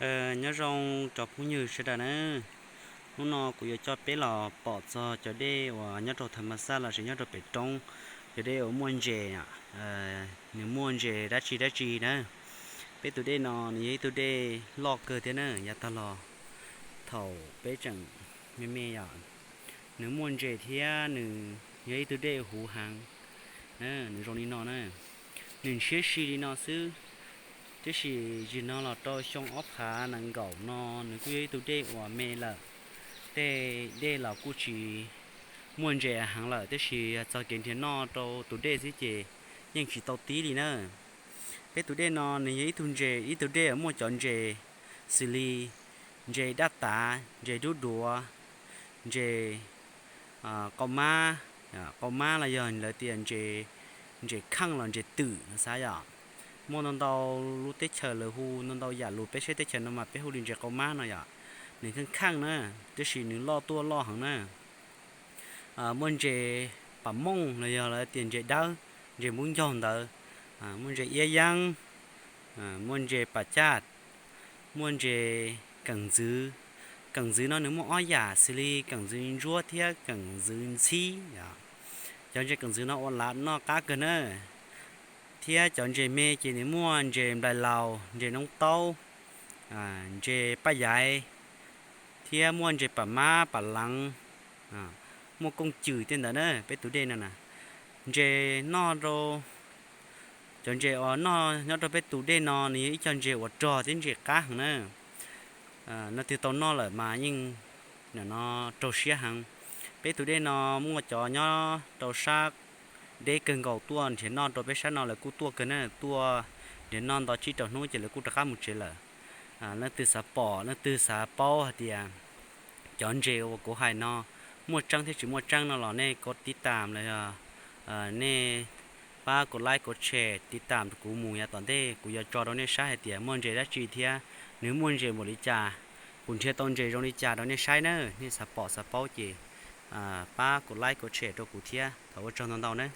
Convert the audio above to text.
Nyob zoo rau phooj ywg sawv daws na. Hnub no kuv yuav coj peb los pom txog cov dej uas nyob rau tham mas xaj lossis nyob rau pem roob, cov dej uas muaj ntses, nws muaj ntses dab tsi dab tsi na. Peb tus dej no nws yog ib tug dej loj kawg thiab na, yav tag los thaum peb tseem me me yom, nws muaj ntses thiab nws yog ib tug dej huv heev. Nws zoo li no na, nws ntshiab si li no xwb. Tiam sis zim no los rau xyoo ob phav nees nkaum no nws kuj yog ib tug dej uas me lawm, tej dej los kuj tsis muaj ntses heev lawm, tiam sis txog kev nrhiav noj rau tus dej xwb ces yeej tsis tau tib li na. Peb tus dej no nws yog ib tug ntses, ib tug dej uas muaj cov ntses xws li ntses dab tav, ntses dub duav, ntses qau mab, qau mab los yog lawv tias ntses kheej los ntses twm no xav yom. Muaj ntau ntau lub teb chaws lawv hu ntau ntau yam lus, peb sab teb chaws no mas peb hu li ntses qau mab no yom. Nws kheej kheej na, tiam sis nws loj tuaj loj heev na. Muaj ntses pam mooj los yog lawv tias ntses dawb, ntses npub ncaug ntawd, muaj ntses iab yeeb, muaj ntses pam caj, muaj ntses keem ntxwv. Keem ntxwv no nws muaj ob yam xws li keem ntxwv ntsuab thiab keem ntxwv ntxhib. Cov ntses keem ntxwv no ua lav noj qab kawg na. Thiab cov ntses me ces nws muaj ntses nplais laus, ntses noob taub, ntses paj yaiv, thiab muaj ntses pam mab pam leev, muaj kooj cwm tej ntawd na. Peb tus dej no na, ntses noj rau, cov ntses uas noj nyob rau peb tus dej no nws yog ib co ntses uas rog thiab ntses qab heev na. Leej twg tau noj lawm mas yeej raug siab heev. Peb tus dej no muaj cov nyob rau sab deb kawg nkaus tuaj nrhiav noj rau peb sab no lawv kuj tuaj kawg na, tuaj nrhiav noj nto tsib rau hnub ces lawv kuj rov qab mus tsev lawm. Leej twg xav pom, leej twg xav paub hais tias cov ntses uas kuv hais no muaj tseeb thiab tsis muaj tseeb no los nej kov tiv tam los yog nej pab kov like kov share tiv tam kuv mus yav tom ntej kuv yuav tso rau nej saib hais tias muaj ntses dab tsi thiab nws muaj ntses npaum li cas, kuv nrhiav tau ntses zoo li cas rau nej saib na. Nej xav pom xav paub ces pab kov like kov share rau kuv thiab, thov ua tsaug ntau ntau na.